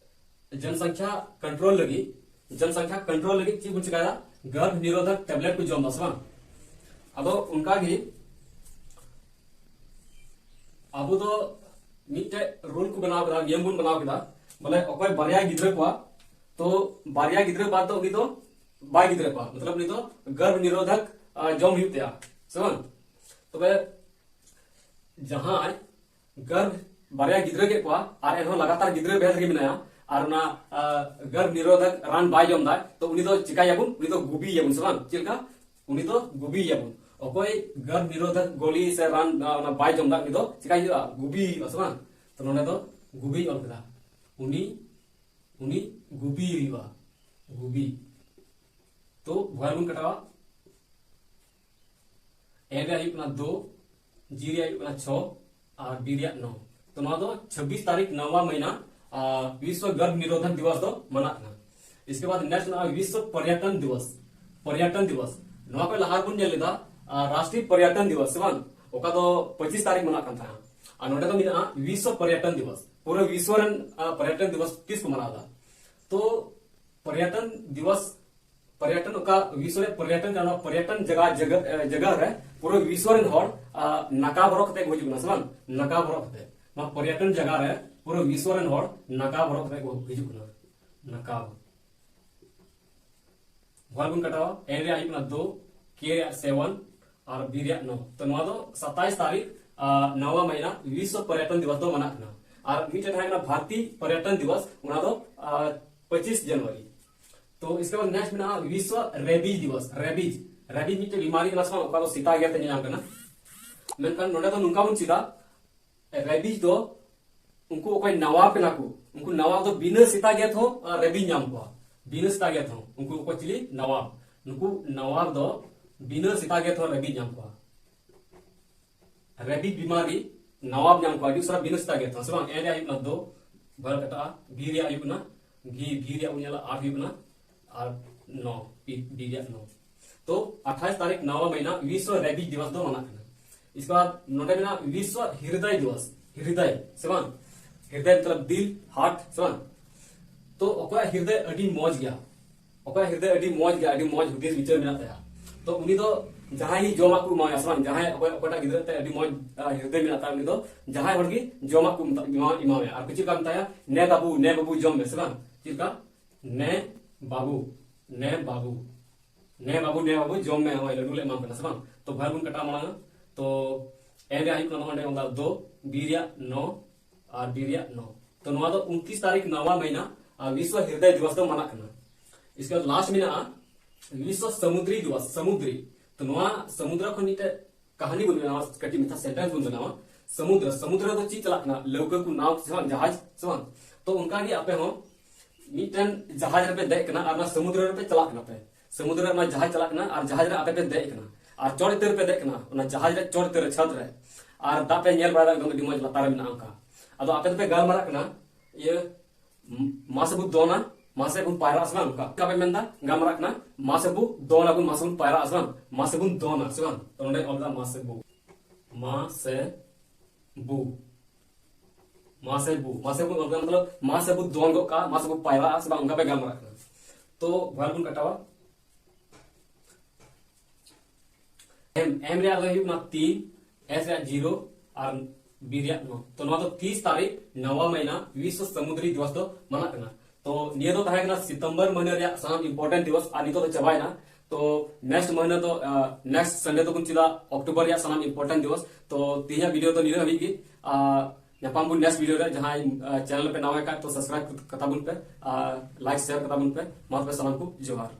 ᱡᱚᱱᱥᱚᱝᱠᱷᱟ ᱠᱚᱱᱴᱨᱳᱞ ᱞᱟᱹᱜᱤᱫ, ᱡᱚᱱᱥᱚᱝᱠᱷᱟ ᱠᱚᱱᱴᱨᱳᱞ ᱞᱟᱹᱜᱤᱫ ᱪᱮᱫ ᱵᱚᱱ ᱪᱤᱠᱟᱭᱟ? ᱜᱚᱨᱵᱷ ᱱᱤᱨᱳᱫᱷᱚᱠ ᱴᱮᱵᱞᱮᱴ ᱠᱚ ᱡᱚᱢ ᱫᱟ ᱥᱮ ᱵᱟᱝ? ᱟᱫᱚ ᱚᱱᱠᱟ ᱜᱮ ᱟᱵᱚ ᱫᱚ ᱢᱤᱫᱴᱮᱡ ᱨᱩᱞ ᱠᱚ ᱵᱮᱱᱟᱣ ᱠᱮᱫᱟ, ᱱᱤᱭᱚᱢ ᱵᱚᱱ ᱵᱮᱱᱟᱣ ᱠᱮᱫᱟ, ᱵᱚᱞᱮ ᱚᱠᱚᱭ ᱵᱟᱨᱭᱟ ᱜᱤᱫᱽᱨᱟᱹ ᱠᱚᱣᱟ, ᱛᱚ ᱵᱟᱨᱭᱟ ᱜᱤᱫᱽᱨᱟᱹ ᱵᱟᱫ ᱫᱚ ᱩᱱᱤ ᱫᱚ ᱵᱟᱭ ᱜᱤᱫᱽᱨᱟᱹ ᱠᱚᱣᱟ, ᱢᱚᱛᱞᱚᱵ ᱩᱱᱤ ᱫᱚ ᱜᱚᱨᱵᱷ ᱱᱤᱨᱳᱫᱷᱚᱠ, ᱟ, ᱡᱚᱢ ᱦᱩᱭᱩᱜ ᱛᱟᱭᱟ, ᱥᱮ ᱵᱟᱝ? ᱛᱚᱵᱮ ᱡᱟᱦᱟᱸᱭ ᱜᱚᱨᱵᱷ ᱵᱟᱨᱭᱟ ᱜᱤᱫᱽᱨᱟᱹ ᱠᱮᱫ ᱠᱚᱣᱟ ᱟᱨ ᱮᱱᱦᱚᱸ ᱞᱟᱜᱟᱛᱟᱨ ᱜᱤᱫᱽᱨᱟᱹ ᱵᱮᱫ ᱨᱮᱜᱮ ᱢᱮᱱᱟᱭᱟ ᱟᱨ ᱚᱱᱟ, ᱟ, ᱜᱚᱨᱵᱷ ᱱᱤᱨᱳᱫᱷᱚᱠ ᱨᱟᱱ ᱵᱟᱭ ᱡᱚᱢ ᱫᱟᱭ, ᱛᱚ ᱩᱱᱤ ᱫᱚ ᱪᱤᱠᱟᱭᱟᱵᱚᱱ? ᱩᱱᱤ ᱫᱚ ᱜᱩᱵᱤᱭᱟᱵᱚᱱ, ᱥᱮ ᱵᱟᱝ? ᱪᱮᱫ ᱞᱮᱠᱟ? ᱩᱱᱤ ᱫᱚ ᱜᱩᱵᱤᱭᱟᱵᱚᱱ᱾ ᱚᱠᱚᱭ ᱜᱚᱨᱵᱷ ᱱᱤᱨᱳᱫᱷᱚᱠ ᱜᱚᱞᱤ ᱥᱮ ᱨᱟᱱ, ᱟ, ᱚᱱᱟ ᱵᱟᱭ ᱡᱚᱢ ᱫᱟ, ᱩᱱᱤ ᱫᱚ ᱪᱤᱠᱟᱭ ᱦᱩᱭᱩᱜᱼᱟ? ᱜᱩᱵᱤ ᱦᱩᱭᱩᱜᱼᱟ, ᱥᱮ ᱵᱟᱝ? ᱛᱚ ᱱᱚᱰᱮ ᱫᱚ ᱜᱩᱵᱤᱧ ᱚᱞ ᱠᱮᱫᱟ, ᱩᱱᱤ, ᱩᱱᱤ ᱜᱩᱵᱤ ᱦᱩᱭᱩᱜᱼᱟ, ᱜᱩᱵᱤ᱾ ᱛᱚ ᱵᱷᱚᱭᱮᱞ ᱵᱚᱱ ᱠᱟᱴᱟᱣᱟ᱾ ᱮ ᱨᱮᱭᱟᱜ ᱦᱩᱭᱩᱜ ᱠᱟᱱᱟ ᱫᱳ, ᱡᱤ ᱨᱮᱭᱟᱜ ᱦᱩᱭᱩᱜ ᱠᱟᱱᱟ ᱪᱷᱚ, ᱟᱨ ᱵᱤ ᱨᱮᱭᱟᱜ ᱱᱚ᱾ ᱛᱚ ᱱᱚᱣᱟ ᱫᱚ ᱪᱷᱟᱵᱵᱤᱥ ᱛᱟᱨᱤᱠᱷ ᱱᱟᱣᱟ ᱢᱟᱹᱦᱤᱱᱟ, ᱟ, ᱵᱤᱥᱣᱚ ᱜᱚᱨᱵᱷ ᱱᱤᱨᱳᱫᱷᱚᱠ ᱫᱤᱵᱚᱥ ᱫᱚ ᱢᱟᱱᱟᱜ ᱠᱟᱱᱟ᱾ ᱤᱥᱠᱮ ᱵᱟᱫ ᱱᱮᱠᱥᱴ ᱢᱮᱱᱟᱜᱼᱟ ᱵᱤᱥᱣᱚ ᱯᱚᱨᱭᱚᱴᱚᱱ ᱫᱤᱵᱚᱥ᱾ ᱯᱚᱨᱭᱚᱴᱚᱱ ᱫᱤᱵᱚᱥ, ᱱᱚᱣᱟ ᱠᱷᱚᱱ ᱞᱟᱦᱟ ᱵᱚᱱ ᱧᱮᱞ ᱞᱮᱫᱟ, ᱟ, ᱨᱟᱥᱴᱨᱤᱭᱚ ᱯᱚᱨᱭᱚᱴᱚᱱ ᱫᱤᱵᱚᱥ, ᱥᱮ ᱵᱟᱝ? ᱚᱠᱟ ᱫᱚ ᱯᱚᱸᱪᱤᱥ ᱛᱟᱨᱤᱠᱷ ᱢᱟᱱᱟᱜ ᱠᱟᱱ ᱛᱟᱦᱮᱸᱱᱟ᱾ ᱟᱨ ᱱᱚᱰᱮ ᱫᱚ ᱢᱮᱱᱟᱜᱼᱟ ᱵᱤᱥᱣᱚ ᱯᱚᱨᱭᱚᱴᱚᱱ ᱫᱤᱵᱚᱥ᱾ ᱯᱩᱨᱟᱹ ᱵᱤᱥᱣᱚ ᱨᱮᱱ, ᱟ, ᱯᱚᱨᱭᱚᱴᱚᱱ ᱫᱤᱵᱚᱥ ᱛᱤᱥ ᱠᱚ ᱢᱟᱱᱟᱣ ᱮᱫᱟ? ᱛᱚ ᱯᱚᱨᱭᱚᱴᱚᱱ ᱫᱤᱵᱚᱥ, ᱯᱚᱨᱭᱚᱴᱚᱱ ᱚᱠᱟ ᱵᱤᱥᱣᱚ ᱨᱮ ᱯᱚᱨᱭᱚᱴᱚᱱ ᱠᱟᱱᱟ, ᱱᱚᱣᱟ ᱯᱚᱨᱭᱚᱴᱚᱱ ᱡᱟᱭᱜᱟ, ᱡᱟᱭᱜᱟ, ᱮ, ᱡᱟᱭᱜᱟ ᱨᱮ ᱯᱩᱨᱟᱹ ᱵᱤᱥᱣᱚ ᱨᱮᱱ ᱦᱚᱲ, ᱟ, ᱱᱟᱠᱟᱵ ᱦᱚᱨᱚᱜ ᱠᱟᱛᱮ ᱠᱚ ᱦᱤᱡᱩᱜ ᱠᱟᱱᱟ, ᱥᱮ ᱵᱟᱝ? ᱱᱟᱠᱟᱵ ᱦᱚᱨᱚᱜ ᱠᱟᱛᱮ᱾ ᱱᱚᱣᱟ ᱯᱚᱨᱭᱚᱴᱚᱱ ᱡᱟᱭᱜᱟ ᱨᱮ ᱯᱩᱨᱟᱹ ᱵᱤᱥᱣᱚ ᱨᱮᱱ ᱦᱚᱲ ᱱᱟᱠᱟᱵ ᱦᱚᱨᱚᱜ ᱠᱟᱛᱮ ᱠᱚ ᱦᱤᱡᱩᱜ ᱠᱟᱱᱟ᱾ ᱱᱟᱠᱟᱵ᱾ ᱵᱷᱚᱭᱮᱞ ᱵᱚᱱ ᱠᱟᱴᱟᱣᱟ, ᱮᱱ ᱨᱮᱭᱟᱜ ᱦᱩᱭᱩᱜ ᱠᱟᱱᱟ ᱫᱳ, ᱠᱮ ᱨᱮᱭᱟᱜ ᱥᱮᱵᱷᱮᱱ, ᱟᱨ ᱵᱤ ᱨᱮᱭᱟᱜ ᱱᱚ᱾ ᱛᱚ ᱱᱚᱣᱟ ᱫᱚ ᱥᱟᱛᱟᱭᱤᱥ ᱛᱟᱹᱨᱤᱠᱷ, ᱟ, ᱱᱟᱣᱟ ᱢᱟᱹᱦᱤᱱᱟ ᱵᱤᱥᱣᱚ ᱯᱚᱨᱭᱚᱴᱚᱱ ᱫᱤᱵᱚᱥ ᱫᱚ ᱢᱟᱱᱟᱜ ᱠᱟᱱᱟ᱾ ᱟᱨ ᱢᱤᱫᱴᱮᱱ ᱛᱟᱦᱮᱸ ᱠᱟᱱᱟ ᱵᱷᱟᱨᱚᱛᱤᱭᱚ ᱯᱚᱨᱭᱚᱴᱚᱱ ᱫᱤᱵᱚᱥ, ᱚᱱᱟ ᱫᱚ, ᱟ, ᱯᱚᱸᱪᱤᱥ ᱡᱟᱱᱩᱣᱟᱨᱤ᱾ ᱛᱚ ᱤᱥᱠᱮ ᱵᱟᱫ ᱱᱮᱠᱥᱴ ᱢᱮᱱᱟᱜᱼᱟ ᱵᱤᱥᱣᱚ ᱨᱮᱵᱤᱡ ᱫᱤᱵᱚᱥ᱾ ᱨᱮᱵᱤᱡ, ᱨᱮᱵᱤᱡ ᱢᱤᱫᱴᱮᱱ ᱵᱤᱢᱟᱨᱤ ᱠᱟᱱᱟ ᱥᱮ ᱵᱟᱝ, ᱚᱠᱟ ᱫᱚ ᱥᱮᱛᱟ ᱜᱮᱨ ᱛᱮ ᱧᱟᱧᱟᱢ ᱠᱟᱱᱟ᱾ ᱢᱮᱱᱠᱷᱟᱱ ᱱᱚᱰᱮ ᱫᱚ ᱱᱚᱝᱠᱟ ᱵᱚᱱ ᱪᱮᱫᱟ, ᱨᱮᱵᱤᱡ ᱫᱚ ᱩᱱᱠᱩ ᱚᱠᱚᱭ ᱱᱟᱣᱟᱵ ᱠᱟᱱᱟ ᱠᱚ, ᱩᱱᱠᱩ ᱱᱟᱣᱟᱵ ᱫᱚ ᱵᱤᱱᱟᱹ ᱥᱮᱛᱟ ᱜᱮᱨ ᱛᱮᱦᱚᱸ ᱨᱮᱵᱤᱡ ᱧᱟᱢ ᱠᱚᱣᱟ᱾ ᱵᱤᱱᱟᱹ ᱥᱮᱛᱟ ᱜᱮᱨ ᱛᱮᱦᱚᱸ ᱩᱱᱠᱩ ᱚᱠᱚᱭ ᱪᱤᱞᱤ ᱱᱟᱣᱟᱵ, ᱱᱩᱠᱩ ᱱᱟᱣᱟᱵ ᱫᱚ ᱵᱤᱱᱟᱹ ᱥᱮᱛᱟ ᱜᱮᱨ ᱛᱮᱦᱚᱸ ᱨᱮᱵᱤᱡ ᱧᱟᱢ ᱠᱚᱣᱟ᱾ ᱨᱮᱵᱤᱡ ᱵᱤᱢᱟᱨᱤ ᱱᱟᱣᱟᱵ ᱧᱟᱢ ᱠᱚᱣᱟ ᱟᱹᱰᱤ ᱩᱥᱟᱹᱨᱟ ᱵᱤᱱᱟᱹ ᱥᱮᱛᱟ ᱜᱮᱨ ᱛᱮᱦᱚᱸ, ᱥᱮ ᱵᱟᱝ? ᱮ ᱨᱮᱭᱟᱜ ᱦᱩᱭᱩᱜ ᱠᱟᱱᱟ ᱫᱚ, ᱵᱷᱟᱨ ᱠᱟᱴᱟᱜᱼᱟ, ᱵᱤ ᱨᱮᱭᱟᱜ ᱦᱩᱭᱩᱜ ᱠᱟᱱᱟ ᱜᱤ, ᱵᱤ ᱨᱮᱭᱟᱜ ᱵᱚᱱ ᱧᱮᱞᱟ ᱟᱴ ᱦᱩᱭᱩᱜ ᱠᱟᱱᱟ ᱟᱨ ᱱᱚ, ᱵᱤ, ᱵᱤ ᱨᱮᱭᱟᱜ ᱱᱚ᱾ ᱛᱚ ᱟᱴᱷᱟᱥ ᱛᱟᱹᱨᱤᱠᱷ ᱱᱟᱣᱟ ᱢᱟᱹᱦᱤᱱᱟ ᱵᱤᱥᱣᱚ ᱨᱮᱵᱤᱡ ᱫᱤᱵᱚᱥ ᱫᱚ ᱢᱟᱱᱟᱜ ᱠᱟᱱᱟ᱾ ᱤᱥᱠᱮ ᱵᱟᱫ ᱱᱚᱰᱮ ᱢᱮᱱᱟᱜᱼᱟ ᱵᱤᱥᱣᱚ ᱦᱤᱨᱫᱟᱭ ᱫᱤᱵᱚᱥ, ᱦᱤᱨᱫᱟᱭ, ᱥᱮ ᱵᱟᱝ? ᱦᱤᱨᱫᱟᱭ ᱢᱚᱛᱞᱚᱵ ᱫᱤᱞ, ᱦᱟᱨᱴ, ᱥᱮ ᱵᱟᱝ? ᱛᱚ ᱚᱠᱚᱭᱟᱜ ᱦᱤᱨᱫᱟᱭ ᱟᱹᱰᱤ ᱢᱚᱡᱽ ᱜᱮᱭᱟ, ᱚᱠᱚᱭᱟᱜ ᱦᱤᱨᱫᱟᱭ ᱟᱹᱰᱤ ᱢᱚᱡᱽ ᱜᱮᱭᱟ, ᱟᱹᱰᱤ ᱢᱚᱡᱽ ᱦᱩᱫᱤᱥ ᱵᱤᱪᱟᱹᱨ ᱢᱮᱱᱟᱜ ᱛᱟᱭᱟ, ᱛᱚ ᱩᱱᱤ ᱫᱚ ᱡᱟᱦᱟᱸᱭ ᱜᱮ ᱡᱚᱢᱟᱜ ᱠᱚ ᱮᱢᱟᱣᱟᱭᱟ, ᱥᱮ ᱵᱟᱝ? ᱡᱟᱦᱟᱸᱭ ᱚᱠᱚᱭ, ᱚᱠᱚᱭᱴᱟᱜ ᱜᱤᱫᱽᱨᱟᱹ ᱛᱮ ᱟᱹᱰᱤ ᱢᱚᱡᱽ, ᱟ, ᱦᱤᱨᱫᱟᱹᱭ ᱢᱮᱱᱟᱜ ᱛᱟᱭᱟ, ᱩᱱᱤ ᱫᱚ ᱡᱟᱦᱟᱸᱭ ᱦᱚᱲ ᱜᱮ ᱡᱚᱢᱟᱜ ᱠᱚ ᱢᱮᱛᱟ-, ᱮᱢᱟ-, ᱮᱢᱟᱣᱟᱭᱟ᱾ ᱟᱨ ᱠᱚ ᱪᱮᱫ ᱞᱮᱠᱟ ᱢᱮᱛᱟᱭᱟ? "ᱱᱮ ᱵᱟᱹᱵᱩ, ᱱᱮ ᱵᱟᱹᱵᱩ, ᱡᱚᱢ ᱢᱮ", ᱥᱮ ᱵᱟᱝ? ᱪᱮᱫ ᱞᱮᱠᱟ? "ᱱᱮ ᱵᱟᱹᱵᱩ, ᱱᱮ ᱵᱟᱹᱵᱩ, ᱱᱮ ᱵᱟᱹᱵᱩ, ᱱᱮ ᱵᱟᱹᱵᱩ, ᱡᱚᱢ ᱢᱮ, ᱱᱚᱜᱼᱚᱭ ᱞᱟᱹᱰᱩ ᱞᱮ ᱮᱢᱟᱢ ᱠᱟᱱᱟ", ᱥᱮ ᱵᱟᱝ? ᱛᱚ ᱵᱷᱟᱨ ᱵᱚᱱ ᱠᱟᱴᱟᱣ ᱢᱟᱲᱟᱝᱟ᱾ ᱛᱚ ᱮᱱ ᱨᱮᱭᱟᱜ ᱦᱩᱭᱩᱜ ᱠᱟᱱᱟ ᱚᱸᱰᱮ ᱚᱱᱟ ᱫᱚ, ᱵᱤ ᱨᱮᱭᱟᱜ ᱱᱚ ᱟᱨ ᱵᱤ ᱨᱮᱭᱟᱜ ᱱᱚ᱾ ᱛᱚ ᱱᱚᱣᱟ ᱫᱚ ᱩᱱᱛᱤᱥ ᱛᱟᱹᱨᱤᱠᱷ ᱱᱟᱣᱟ ᱢᱟᱹᱦᱤᱱᱟ ᱟᱨ ᱵᱤᱥᱣᱚ ᱦᱤᱨᱫᱟᱭ ᱫᱤᱵᱚᱥ ᱫᱚ ᱢᱟᱱᱟᱜ ᱠᱟᱱᱟ᱾ ᱤᱥᱠᱮ ᱵᱟᱫ ᱞᱟᱥᱴ ᱢᱮᱱᱟᱜᱼᱟ ᱵᱤᱥᱣᱚ ᱥᱟᱢᱩᱫᱽᱨᱤ ᱫᱤᱵᱚᱥ, ᱥᱟᱢᱩᱫᱽᱨᱤ᱾ ᱛᱚ ᱱᱚᱣᱟ ᱥᱟᱢᱩᱫᱽᱨᱚ ᱠᱷᱚᱱ ᱢᱤᱫᱴᱮᱡ ᱠᱟᱹᱦᱱᱤ ᱵᱚᱱ ᱵᱮᱱᱟᱣᱟ, ᱠᱟᱹᱴᱤᱡ ᱢᱟᱪᱷᱟ ᱥᱮᱱᱴᱮᱱᱥ ᱵᱚᱱ ᱵᱮᱱᱟᱣᱟ᱾ ᱥᱟᱢᱩᱫᱽᱨᱚ, ᱥᱟᱢᱩᱫᱽᱨᱚ ᱫᱚ ᱪᱮᱫ ᱪᱟᱞᱟᱜ ᱠᱟᱱᱟ? ᱞᱟᱹᱣᱠᱟᱹ ᱠᱚ, ᱱᱟᱣ ᱥᱮ ᱵᱟᱝ, ᱡᱟᱦᱟᱡᱽ ᱥᱮ ᱵᱟᱝ? ᱛᱚ ᱚᱱᱠᱟ ᱜᱮ ᱟᱯᱮ ᱦᱚᱸ ᱢᱤᱫᱴᱮᱱ ᱡᱟᱦᱟᱡᱽ ᱨᱮᱯᱮ ᱫᱮᱡ ᱠᱟᱱᱟ ᱟᱨ ᱚᱱᱟ ᱥᱟᱢᱩᱫᱽᱨᱚ ᱨᱮᱯᱮ ᱪᱟᱞᱟᱜ ᱠᱟᱱᱟ ᱯᱮ᱾ ᱥᱟᱢᱩᱫᱽᱨᱚ ᱨᱮ ᱚᱱᱟ ᱡᱟᱦᱟᱡᱽ ᱪᱟᱞᱟᱜ ᱠᱟᱱᱟ ᱟᱨ ᱡᱟᱦᱟᱡᱽ ᱨᱮ ᱟᱯᱮ ᱯᱮ ᱫᱮᱡ ᱠᱟᱱᱟ ᱟᱨ ᱪᱚᱴ ᱩᱛᱟᱹᱨ ᱨᱮᱯᱮ ᱫᱮᱡ ᱠᱟᱱᱟ, ᱚᱱᱟ ᱡᱟᱦᱟᱡᱽ ᱨᱮ ᱪᱚᱴ ᱩᱛᱟᱹᱨ ᱨᱮ, ᱪᱷᱟᱫᱽ ᱨᱮ, ᱟᱨ ᱫᱟᱜ ᱯᱮ ᱧᱮᱞ ᱵᱟᱲᱟᱭᱮᱫᱟ ᱮᱠᱫᱚᱢ ᱟᱹᱰᱤ ᱢᱚᱡᱽ ᱞᱟᱛᱟᱨ ᱨᱮ ᱢᱮᱱᱟᱜᱼᱟ ᱚᱱᱠᱟ᱾ ᱟᱫᱚ ᱟᱯᱮ ᱫᱚᱯᱮ ᱜᱟᱞᱢᱟᱨᱟᱜ ᱠᱟᱱᱟ, ᱤᱭᱟᱹ, ᱢᱟᱥᱮ ᱵᱚ ᱫᱚᱱᱟ, ᱢᱟᱥᱮ ᱵᱚᱱ ᱯᱟᱭᱨᱟᱜᱼᱟ ᱥᱮ ᱵᱟᱝ? ᱚᱱᱠᱟ ᱯᱮ ᱢᱮᱱᱫᱟ, ᱜᱟᱞᱢᱟᱨᱟᱜ ᱠᱟᱱᱟ, ᱢᱟᱥᱮ ᱵᱚ ᱫᱚᱱ ᱟᱵᱚᱱ, ᱢᱟᱥᱮ ᱵᱚᱱ ᱯᱟᱭᱨᱟᱜᱼᱟ ᱥᱮ ᱵᱟᱝ? ᱢᱟᱥᱮ ᱵᱚᱱ ᱫᱚᱱᱟ ᱥᱮ ᱵᱟᱝ? ᱛᱚ ᱱᱚᱰᱮ ᱚᱞ ᱫᱟ ᱢᱟᱥᱮ ᱵᱚ, ᱢᱟᱥᱮ ᱵᱚ, ᱢᱟᱥᱮ ᱵᱚ, ᱢᱟᱥᱮ ᱵᱚ ᱚᱞ ᱠᱟᱱᱟ, ᱢᱚᱛᱞᱚᱵ ᱢᱟᱥᱮ ᱵᱚ ᱫᱚᱱ ᱜᱚᱜ ᱠᱟᱜᱼᱟ, ᱢᱟᱥᱮ ᱵᱚ ᱯᱟᱭᱨᱟᱜᱼᱟ ᱥᱮ ᱵᱟᱝ? ᱚᱱᱠᱟ ᱯᱮ ᱜᱟᱞᱢᱟᱨᱟᱜ ᱠᱟᱱᱟ᱾ ᱛᱚ ᱵᱷᱟᱨ ᱵᱚᱱ ᱠᱟᱴᱟᱣᱟ᱾ ᱮᱢ, ᱮᱢ ᱨᱮᱭᱟᱜ ᱫᱚ ᱦᱩᱭᱩᱜ ᱠᱟᱱᱟ ᱛᱤᱱ, ᱮᱥ ᱨᱮᱭᱟᱜ ᱡᱤᱨᱳ ᱟᱨ ᱵᱤ ᱨᱮᱭᱟᱜ ᱱᱚ᱾ ᱛᱚ ᱱᱚᱣᱟ ᱫᱚ ᱛᱤᱥ ᱛᱟᱹᱨᱤᱠᱷ ᱱᱟᱣᱟ ᱢᱟᱹᱦᱤᱱᱟ ᱵᱤᱥᱣᱚ ᱥᱟᱢᱩᱫᱽᱨᱤ ᱫᱤᱵᱚᱥ ᱫᱚ ᱢᱟᱱᱟᱜ ᱠᱟᱱᱟ᱾ ᱛᱚ ᱱᱤᱭᱟᱹ ᱫᱚ ᱛᱟᱦᱮᱸ ᱠᱟᱱᱟ ᱥᱤᱛᱚᱢᱵᱚᱨ ᱢᱟᱹᱦᱱᱟᱹ ᱨᱮᱭᱟᱜ ᱥᱟᱱᱟᱢ ᱤᱢᱯᱚᱨᱴᱮᱱᱴ ᱫᱤᱵᱚᱥ, ᱟᱨ ᱱᱤᱛᱚᱜ ᱫᱚ ᱪᱟᱵᱟᱭᱮᱱᱟ᱾ ᱛᱚ ᱱᱮᱠᱥᱴ ᱢᱟᱹᱦᱱᱟᱹ ᱫᱚ, ᱟ, ᱱᱮᱠᱥᱴ ᱥᱟᱱᱰᱮ ᱫᱚᱵᱚᱱ ᱪᱮᱫᱟ ᱚᱠᱴᱳᱵᱚᱨ ᱨᱮᱭᱟᱜ ᱥᱟᱱᱟᱢ ᱤᱢᱯᱚᱨᱴᱮᱱᱴ ᱫᱤᱵᱚᱥ᱾ ᱛᱚ ᱛᱮᱦᱮᱧᱟᱜ ᱵᱷᱤᱰᱤᱭᱳ ᱫᱚ ᱱᱤᱱᱟᱹᱜ ᱦᱟᱹᱵᱤᱡ ᱜᱮ᱾ ᱟ, ᱧᱟᱯᱟᱢ ᱵᱚᱱ next video ᱨᱮ᱾ ᱡᱟᱦᱟᱸᱭ channel ᱯᱮ ᱱᱟᱣᱟ ᱠᱷᱟᱡ ᱛᱚ subscribe ᱠᱟᱛᱟ ᱵᱚᱱ ᱯᱮ ᱟᱨ like share ᱠᱟᱛᱟ ᱵᱚᱱ ᱯᱮ᱾ ᱢᱟ ᱛᱚᱵᱮ ᱥᱟᱱᱟᱢ ᱠᱚ ᱡᱚᱦᱟᱨ᱾